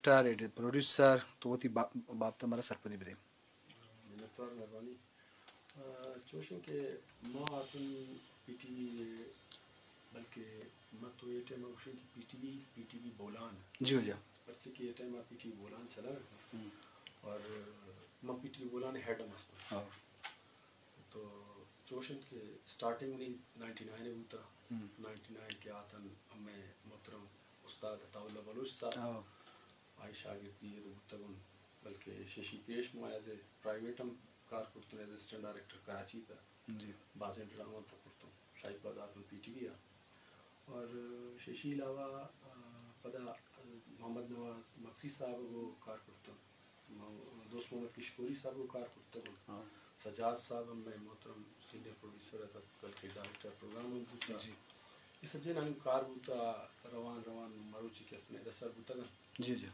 ڈائریکٹر، ایڈ پروڈیوسر، تو وتی با-، بابت ءَ مارا سرپدی بدے۔ منتوار، مہربانی۔ آ، چوشیں کہ ما اتن پی ٹی وی، بلکہ ما تو اے ٹائم ءَ گوشیں کہ پی ٹی وی، پی ٹی وی بولان۔ جی ہو جا۔ پرچہ کہ اے ٹائم ءَ پی ٹی وی بولان چلا۔ ہم۔ اور ما پی ٹی وی بولان ہیڈ ہم ہستوں۔ ہاں۔ تو چوش انت کہ سٹارٹنگ منی نائنٹی نائن ءَ بوتا۔ ہم۔ نائنٹی نائن کہ آتن ہمے محترم استاد عطا اللہ بلوچ صاحب، ہاں۔ آئی شاگردی ءَ بوتگوں، بلکہ ششی پیش ما ایز اے پرائیویٹ ہم کار کرتوں، ایز اسسٹنٹ ڈائریکٹر کراچی تا۔ جی۔ بازیں ڈرامہ تو کرتوں، شاہی پد آتن پی ٹی وی ءَ۔ اور ششی علاوہ، آ، پدا محمد نواز مگسی صاحب گو کار کرتوں۔ ما-، دوست محمد کشکوری صاحب گوں کار کرتگ۔ ہاں۔ سجاد صاحب ہم مئے محترم سینئر پروڈیوسر ات، بلکہ ڈائریکٹر پروگرام ہم بوتا۔ جی۔ اے سجینانی کار بوتا، روان روان مروچی کہ است مئے دستا بوتگ انت۔ جی، جی۔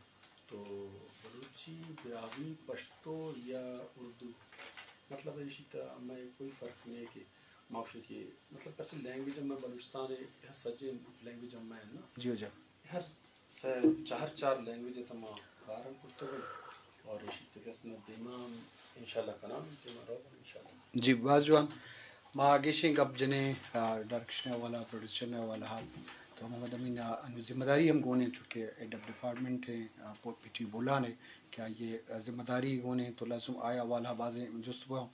تو بلوچی، براہوئی، پشتو یا اردو، مطلب ایشی تا مئے کوئی فرق نہیں کہ ما گوشیں کہ مطلب کسے لینگویج ہم بلوچستان ءِ ہر سجیں لینگویج ہم نا۔ جی، جی۔ ہر سے چار، چار لینگویج ءِ تہ ما کار ہم کرتگ انت اور ایشی تہ گس نہ دیما ہم انشاءاللہ کنان انت، دیما رو انشاءاللہ۔ جی، باز جوان۔ ما گیشیں گپ جنیں، آ، ڈائریکشن ءِ حوالہ، پروڈکشن ءِ حوالہ ءَ۔ تو محمد امین، آ، انو ذمہ داری ہم گون انت، چونکہ ہیڈ آف ڈپارٹمنٹ ہیں، آ، پو-، پی ٹی بولان ہے کہ آئی ءِ ذمہ داری گون انت، تو لازم آئی حوالہ ءَ بازیں جست بہ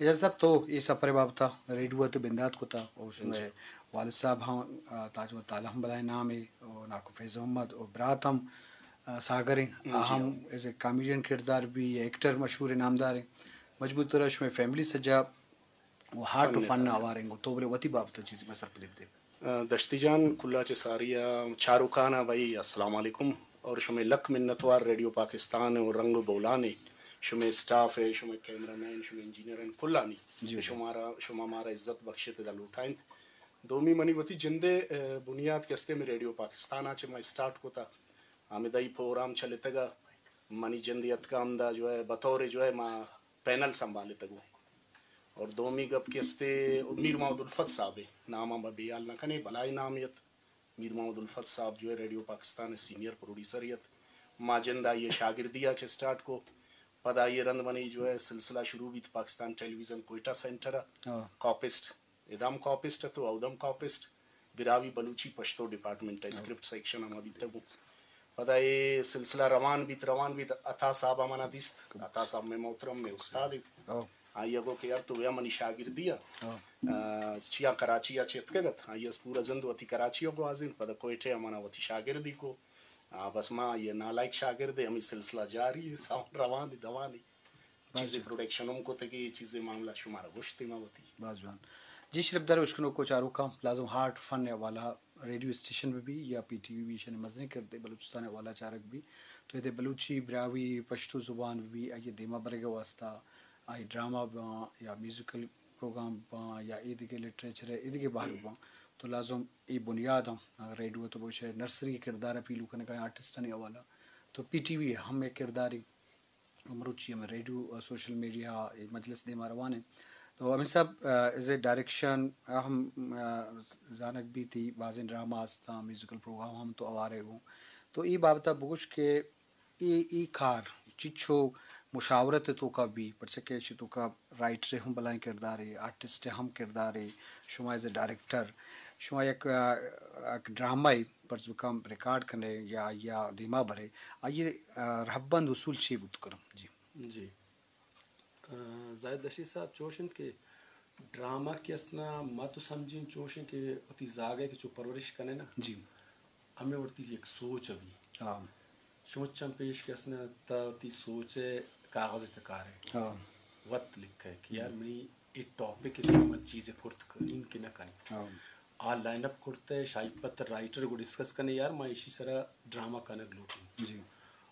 اجازت صاحب، تو اے سفر ءِ بابت ءَ ریڈیو ءَ تو بندات کتا اور شمئے جی۔ والد صاحب ہم، آ، تاج محمد تالہ ہم بلائیں نامے اور ناکو فیض محمد اور برات ہم، آ، ساگر ہیں، جی۔ آ ہم ایز اے کامیڈین کردار بھی، ایکٹر مشہور نامدار ہیں۔ مجبور طور شمئے فیملی سجا و ہارٹ و فن فن ءَ۔ آوار ہیں، تو بلے وتی بابت ءَ چیزے ما سرپدی بدے۔ دشتی جان، کل ءَ چہ ساری ءَ چاروکان ءَ بھائی السلام علیکم اور شمئے لک منتوار ریڈیو پاکستان ءِ رنگ و بولان ءِ، شمئے اسٹاف ءِ، شمئے کیمرہ مین، شمئے انجینئر ءِ کلانی جی، جی۔ شمارا، شما مارا عزت بخشت ادا لوٹائینت۔ دومی منی وتی جند ءِ، آ، بنیاد کہ استے ہمے ریڈیو پاکستان ءَ چہ ما اسٹارٹ کتا، ہمدا ای پروگرام چلتگا، منی جند ءِ اتکا ہمدا جو ہے بطور جو ہے ما پینل سنبھالتگوں۔ اور دومی گپ کہ استے میر محمد الفت صاحب ءِ نام ءَ ما بیال نہ کنیں، بلاہیں نامے ات۔ میر محمد الفت صاحب جو ہے ریڈیو پاکستان ءِ سینئر پروڈیوسر ات۔ ما جند آئی ءِ شاگردی ءَ چہ اسٹارٹ کو۔ پدا آئی ءِ رند منی جو ہے سلسلہ شروع بیت پاکستان ٹیلی ویژن کوئٹہ سینٹر ءَ۔ ہاں۔ کاپسٹ، ادام کاپسٹ ات و اودم کاپسٹ۔ براہوئی بلوچی پشتو ڈپارٹمنٹ ءِ ہاں۔ اسکرپٹ سیکشن ہما بیتگ۔ پدا اے سلسلہ روان بیت، روان بیت، عطا صاحب ءَ منا دیست۔ عطا صاحب مئے محترم، مئے استاد انت۔ ہاں۔ آئی ءَ گو کہ یار تو بیا منی شاگردی ءَ۔ ہاں۔ آ، چیا کراچی ءَ چہ اتکگ ات۔ آئی ءَ پورا زند وتی کراچی ءَ گوازینت، پدا کوئٹہ ءَ منا وتی شاگردی کو۔ آ، بس ما آئی ءِ نالائق شاگرد ایں، ہمے سلسلہ جاری ایں، ساؤنڈ روان ایں، دوان ایں۔ چیزے باز جوان۔ پروڈکشن ہم کتگی، چیزے معاملہ شمارا گوشتے ما وتی۔ باز جوان۔ جی شرپدار اشکنوکو چاروکاں، لازم ہارٹ فن ءِ حوالہ ریڈیو اسٹیشن بہ بی یا پی ٹی وی بی، ایشانی مزنیں کردے بلوچستان ءِ حوالہ چارگ بی۔ تو ادے بلوچی، براہوئی، پشتو زبان بہ بی، آئی ءِ دیما برگ ءِ واسطہ، آئی ڈرامہ باں یا میوزیکل پروگرام باں یا ایدگہ لٹریچر ءِ ایدگہ بہر باں، تو لازم اے بنیاد ہم، اگر ریڈیو تو بوشے نرسری کردار ءَ پیلو کنگ ءَ آرٹسٹانی حوالہ، تو پی ٹی وی ہم ایک کردارے۔ مروچی ہمے ریڈیو، آ، سوشل میڈیا، اے مجلس دیما روان انت۔ تو امین صاحب، آ، ایز اے ڈائریکشن ہم، آ، زانگ بیت، بازیں ڈرامہ ہستاں، میوزیکل پروگرام ہم تو اوارے گوں۔ تو اے بابت ءَ بگوش کہ اے، اے کار چچو مشاورت ءِ توکا بی، پرچہ کہ ایشی توکا رائٹر ءِ ہم بلاہیں کردارے، آرٹسٹ ءِ ہم کردارے، شما ایز اے ڈائریکٹر، شما یک، آ، یک ڈرامہ ءِ پرز بکن ریکارڈ کنے یا، یا دیما برے، آئی ءِ، آ، رہبند اصول چی بوت کنم؟ جی۔ جی۔ آ، زاہد دشتی صاحب، چوش انت کہ ڈرامہ کہ است نا، ما تو سمجھیں چوش انت کہ وتی زاگے کہ چو پرورش کنے نا، جی۔ ہمے وڑتی یک سوچ ابھی۔ ہاں۔ شمچم پیش کہ است نا، تا وتی سوچ ءِ کاغذ ءِ تہ کارے۔ ہاں۔ وت لکھے کہ یار، ہم۔ منی اے ٹاپک ءِ سرا من چیزے کرت کنیں کہ نہ کنیں۔ ہاں۔ آ لائن اپ کرتے، شاہی پت رائٹر گو ڈسکس کنے، یار، ما ایشی سرا ڈرامہ کنگ لوٹیں۔ جی۔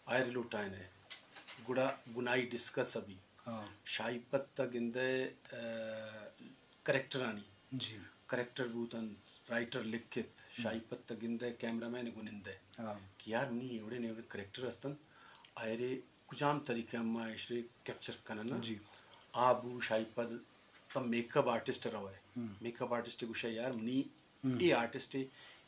آئر لوٹائنے۔ گڑا گناہی ڈسکس ابھی۔ ہاں۔ شاہی پت گندے، آ، کریکٹرانی۔ جی۔ کریکٹر بوتن، رائٹر لکھت، ہم۔ شاہی پت گندے کیمرہ مین گنندے۔ ہاں۔ کہ یار، منی ایوڑے نیوڑے کریکٹر استن، آئرے کجام طریقہ ما ایشرے کیپچر کنن نا؟ جی۔ آ بو شاہی پد تم میک اپ آرٹسٹ روئے۔ ہم۔ میک اپ آرٹسٹ گوشے، یار، منی ہم۔ اے آرٹسٹ اے،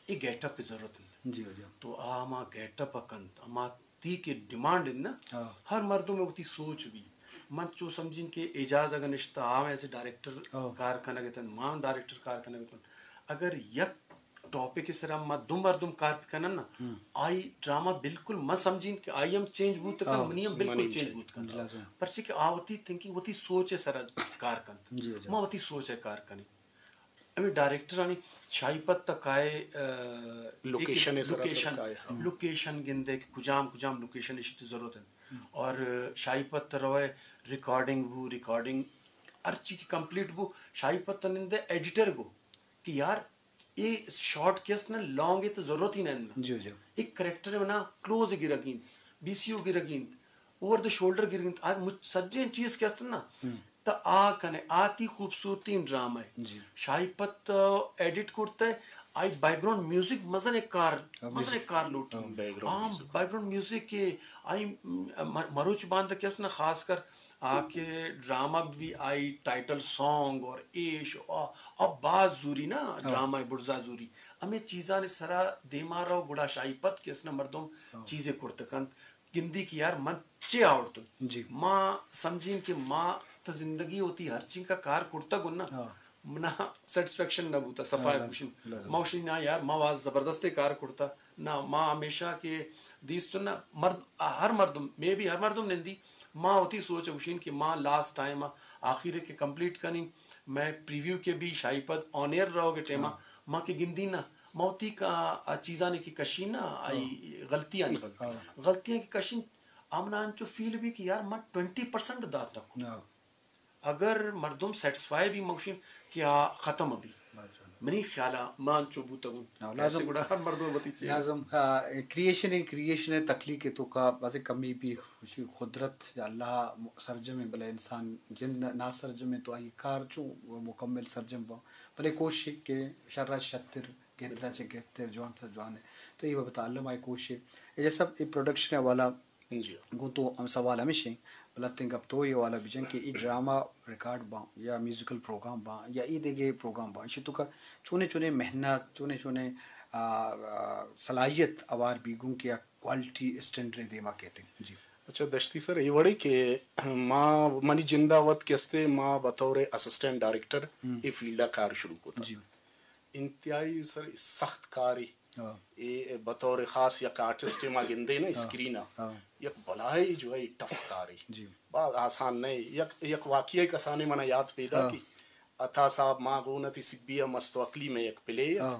اے گیٹ اپ ضرورت انت۔ جی، جی۔ تو آ ہما گیٹ اپ کنت، ہما تی کہ ڈیمانڈ انت نا، ہاں۔ ہر مردم ء وتی سوچ بی۔ من چو سمجھین کہ اعجاز اگہ نشتہ آ ایسے ڈائریکٹر ہاں۔ کار کنگ اتن، مان ڈائریکٹر کار کنگ اتن۔ اگر یک ٹاپک سرا ما دو مردم کار بکنن نا، ہم۔ آئی ڈرامہ بالکل من سمجھین کہ آئی ہم چینج بوت کن، ہاں۔ منی ہم بالکل منی ہم چینج چینج بوت کن۔ لازم۔ پرچہ کہ آ وتی تھنکنگ، وتی سوچ سرا کار کنت۔ جی، جی۔ ما وتی سوچ کار کنی۔ ہمے ڈائریکٹرانی شاہی پت تک آئے، آ، لوکیشن ایک سرا سر لوکیشن، کائے، ہاں۔ لوکیشن گندے کہ کجام کجام لوکیشن اشی تو ضرورت ہے۔ ہم۔ اور شاہی پت روئے ریکارڈنگ بو، ریکارڈنگ ہر چی کی کمپلیٹ بو، شاہی پت نندے ایڈیٹر گو کہ یار اے شاٹ کہ است نا، لانگ ء تو ضرورت ہی نہ انت۔ جی، جی۔ ایک کریکٹر ء نا کلوز گرگ انت، بی سی او گرگ انت، اوور دا شولڈر گرگ انت، آ مچ-، سجیں چیز کہ است نا، ہم۔ تا آ کنے، آ تی خوبصورتی ڈرامہ ہے۔ جی۔ شاہی پت ایڈٹ کرتا ہے، آئی بیک گراؤنڈ میوزک مزن کار، ہاں، مزن میوزک۔ کار لوٹی۔ ہاں، بیک گراؤنڈ آ میوزک۔ بیک گراؤنڈ میوزک کے آئی م-، مروچ باندھ کہ است نا، خاص کر آ کہ ڈرامہ بھی آئی ٹائٹل سانگ اور ایش آ، آ باز زوری نا، ہاں۔ ڈرامہ بڑزا زوری۔ ہمیں چیزاں سرا دیما رو گڑا شاہی پت کہ اس نے مردم ہاں۔ چیزیں کرت کنت۔ گندی کہ یار من چے آورتن؟ جی۔ ما سمجھین کہ ما تو زندگی ہوتی ہر چین کا کار کرتا گن نا۔ ہاں۔ منا سیٹسفیکشن نہ بوتا، صفا ہاں، لازم، گوشن۔ لازم۔ ما گوشن نا یار، ما واز زبردست کار کرتا۔ نا، ما ہمیشہ کہ دیست نا، مرد، ہر مردم، مے بی ہر مردم نندی، ما وتی سوچ گوشین کہ ما لاسٹ ٹائم آخر کے کمپلیٹ کنی، میں پریویو کے بھی شاہی پد آن ایئر رہو کے ٹائم ہاں۔ ما کے گندی نا، ما وتی کا، آ چیزاں کی کشی نا، آئی ہاں۔ غلطیاں، غلطیاں۔ غلطیاں کی کشین، امنا انچو فیل بھی کہ یار، ما ٹوئنٹی پرسنٹ دات نہ کو۔ ہاں۔ اگر مردم سیٹسفائی بھی مگشین کہ آ ختم بھی۔ منی خیال ء من انچو بوتگوں۔ ہاں، ایسے لازم۔ گڑا ہر مردم وتی چے۔ لازم، آ، کریئیشن ء، کریئیشن ء تخلیق ء توکا بازیں کمی بھی، خوشی قدرت یا اللہ سرجم ء، بلے انسان جند نا-، ناسرجم ء تو آئی کار چو مکمل سرجم با۔ بلے کوشش کہ شر ء شتر، گہتر ء چہ گہتر، جوان تر جوان ء۔ تو اے بابت ء الم آئی کوشش ء۔ اے جیسا اے پروڈکشن ء حوالہ جی۔ گوں تو ہم سوال ہمیش ایں، بلے تیں گپ تو اے حوالہ بجن کہ اے ڈرامہ ریکارڈ باں یا میوزیکل پروگرام باں یا اے دیگہ پروگرام باں، ایشی توکا چونے چونے محنت، چونے چونے، آ، آ، صلاحیت اوار بی گوں کہ یک کوالٹی اسٹینڈرڈ دیما کیتے۔ جی۔ اچھا دشتی سر، اے وڑے کہ ما، منی جندا وت کہ استے ما بطور اسسٹنٹ ڈائریکٹر ہم۔ اے فیلڈا کار شروع کتا۔ جی۔ انتہائی سر سخت کارے۔ ہاں۔ اے بطور خاص یک آرٹسٹ ما گندے نا ہاں۔ اسکرین ء، ہاں۔ یک بلائی جو ہے ٹف کارے۔ جی۔ باز آسان نہیں۔ یک، یک واقعہ کسانے منا یاد پیدا ہاں۔ کی۔ عطا صاحب ما گون تی سبی ء مست و عقلی میں یک پلے ات۔ ہاں۔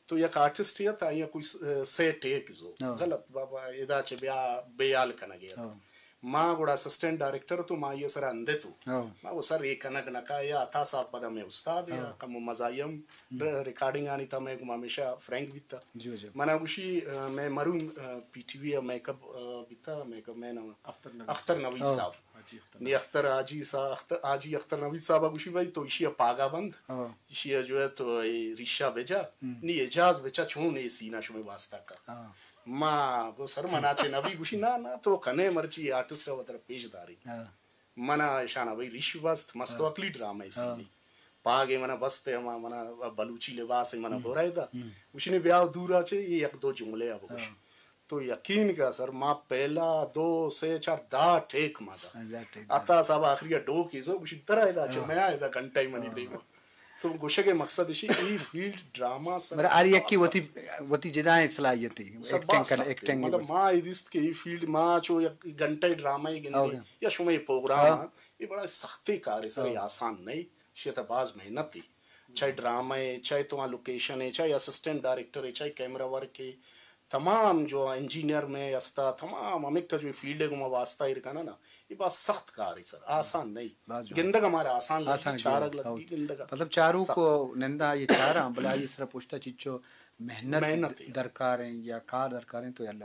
تو یک آرٹسٹ ات، آئی کوئی س-، سے ٹیک زو۔ ہاں۔ غلط بابا، ادا چہ بیا بے حال کنگے ات۔ ہاں۔ ما گڑا اسسٹنٹ ڈائریکٹر تو ما یہ سرا اندے تو۔ ہاں۔ ما وہ سر یہ کنگ نہ کا، یا عطا صاحب پدا میں استاد یا ہاں۔ کم مزاحم ہم۔ ر-، ریکارڈنگ آنی تا میں گما ہمیشہ فرینک بیتا۔ جی، جی۔ منا گوشی، آ، میں مرون، آ، پی ٹی وی ء میک اپ، آ، بیتا، میک اپ مین اختر نوید اختر نوید ہاں۔ صاحب۔ حاجی اختر نی نوید۔ اختر حاجی صاحب، اختر، حاجی اختر نوید صاحب گوشی بھائی تو ایشی پاگا بند، ہاں۔ ایشی جو ہے تو اے ریشہ بجا، ہم۔ نی اعجاز بچا چون اے سینا شمے واسطہ کا۔ ہاں۔ ما گو سر منا چے نبی گوشی، نا، نا، تو کنے مرچی آرٹسٹ وتر پیش داری۔ ہاں۔ منا اشانا بھئی ریش بست، مست و ہاں۔ عقلی ڈرامہ اسی ہاں۔ دی۔ پاگے منا بست ہما منا بلوچی لباس منا ہم۔ برائے دا۔ ہم۔ گوشی نے بیا دورا چے یہ یک دو جملے اب گوش۔ ہاں۔ تو یقین کا سر ما پہلا دو سے چار دا ٹیک ما دا۔ ہاں، دا ٹیک دا۔ عطا صاحب آخری ڈو کیزو گوشی درائے دا چے ہاں۔ میں آئے دا گھنٹہ ہی منی ہاں۔ دیما۔ تو گوشگ ء مقصد اشی، ای فیلڈ ڈرامہ سر مطلب ہر یکی وتی، وتی جدائیں صلاحیت ہے، سر ایکٹنگ باز کن، سخت ہے۔ ایکٹنگ مطلب وتی۔ ما ای دیست کہ ای فیلڈ ما چو یک گھنٹہ ڈرامہ ای گندے اوکے۔ یا شما ای پروگرام ہاں۔ ہے، ای بڑا سختی کار ہے سر، ای ہاں۔ آسان نہیں، شی تا باز محنت ہے۔ چاہے ڈرامہ ہے، چاہے تو لوکیشن ہے، چاہے اسسٹنٹ ڈائریکٹر ہے، چاہے کیمرہ ورک ہے، تمام جو انجینئر میں استا، تمام ہمک جو فیلڈ ہے گما واسطہ ایر کنا نا، یہ بات سخت کار ہے سر، آسان نہیں۔ باز جوان۔ گندگ ہمارا آسان لگی، آسان چارگ جوان۔ لگی، گندگ مطلب چارو سخت۔ کو نندا یہ چارا، بلا یہ سر پوچھتا چچو محنت محنت ہے۔ درکار ہیں یا کار درکار ہیں تو اللہ